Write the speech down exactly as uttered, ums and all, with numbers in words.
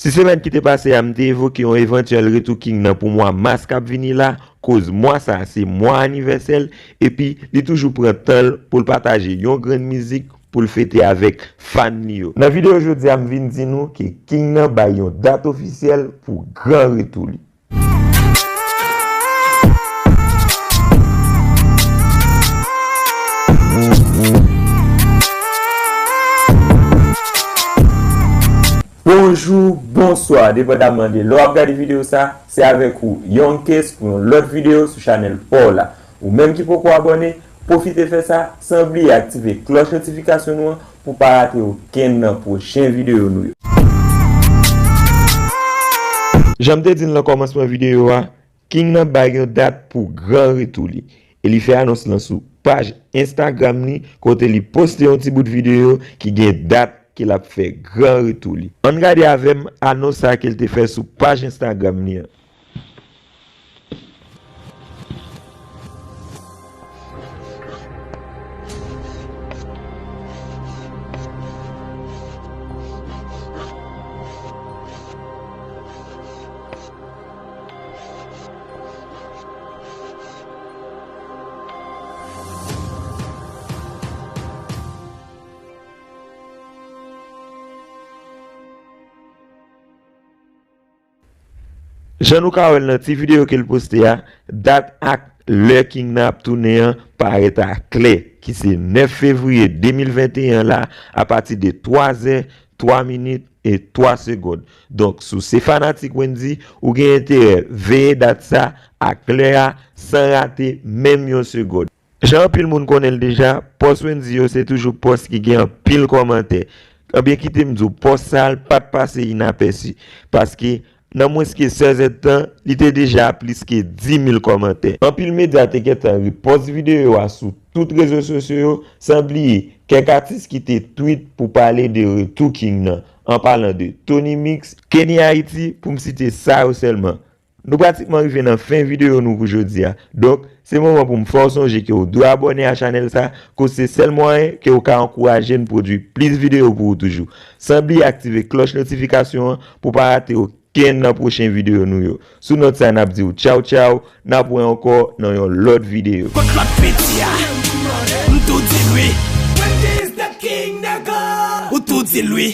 Ti semèn ki te pase a, m te evoke yon evantyèl retou King nan pou mwa mas k ap vini la, koz mwa sa a se mwa anivèsè l, epi li toujou pran tan l pou l pataje yon grenn mizik pou l fete avèk fan li yo. Nan videyo jodi a, m vin di nou ke King nan bay yon dat ofisyèl pou gran retou li. Bonjou, bonswa, depandamman de lè w ap gade videyo sa, se avèk ou, Young Case, pou yon lòt videyo sou chanèl pa w la. Ou menm ki poko abòne, pwofite fè sa, san bliye aktive klòch notifikasyon nou an pou pa rate okenn nan pwochen videyo nou yo. Jan m te di n nan kòmansman videyo a, King nan bay yon dat pou gran retou li. E li fè anons lan sou paj Instagram li, kote li poste yon ti bout videyo ki gen dat ke l ap fè gran retou li. Ann gade avè m anons sa ke l te fè sou paj Instagram li an. Jan nou ka wè l nan ti videyo ke l poste a, dat ak lè King nan ap tounen an parèt aklè, ki se nèf fevriye de mil venteyen la, apati de twa zè, twa minit e twa segonn. Donk, si w se fanatik Wendyy, ou gen enterè veye dat sa ak lè a san rate menm yon segonn. Jan anpil moun konnen l deja, pòs Wendyy yo se toujou pòs ki gen anpil kòmantè. Ebyen, kite m di w, pòs sa a, l pa t pase inapèsi, paske nan mwens ke sèz èdtan, li te deja a plis ke dis mil kòmantè. Anpil medya te gentan repòs videyo a sou tout rezo sosyo yo, san bliye kèk atis ki te tweet pou pale de retou King nan, an palan de Tony Mix, Kenny Haiti, pou m site sa yo sèlman. Nou pratikman rive nan fen videyo nou pou jodi a. Donk, se moman pou m fè w sonje ke w dwe abòne a chanèl sa, koz se sèl mwayen ke w ka ankouraje n pwodui plis videyo pou ou toujou. San bliye aktive klòch notifikasyon an pou pa rate okenn nan pwochen videyo nou yo. Sou nòt sa, n ap di w tchaw tchaw, n ap wè ankò nan yon lòt videyo. Kot lòt piti a? M tou di l wi. Wendyy is the king, nègè. Ou tou di l wi.